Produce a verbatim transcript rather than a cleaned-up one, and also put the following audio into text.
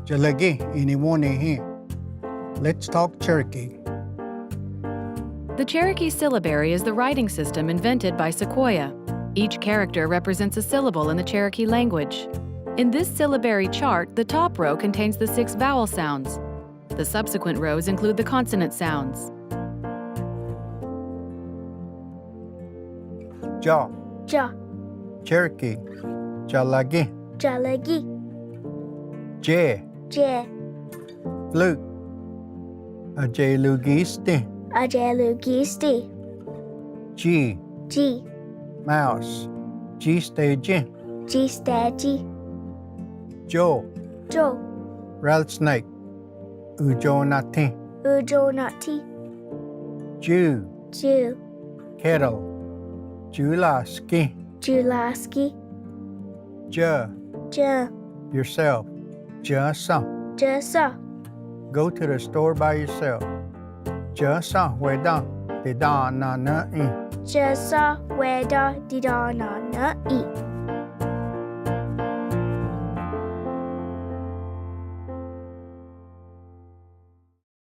Chalagi, ini woni hi. Let's talk Cherokee. The Cherokee syllabary is the writing system invented by Sequoyah. Each character represents a syllable in the Cherokee language. In this syllabary chart, the top row contains the six vowel sounds. The subsequent rows include the consonant sounds. Cha. Cha. Cherokee. Chalagi. Chalagi. Che. Che. Flute. Achelugisti. Achelugisti. Chi. Chi. Mouse. Chistechi. Chistechi. Cho. Cho. Rattlesnake. Uchonati. Uchonati. Chu. Chu. Kettle. Chulaski. Chulaski. Cha. Cha. Yourself. Chasa. Chasa. Go to the store by yourself. Chasa weda didananai. Chasa weda didananai.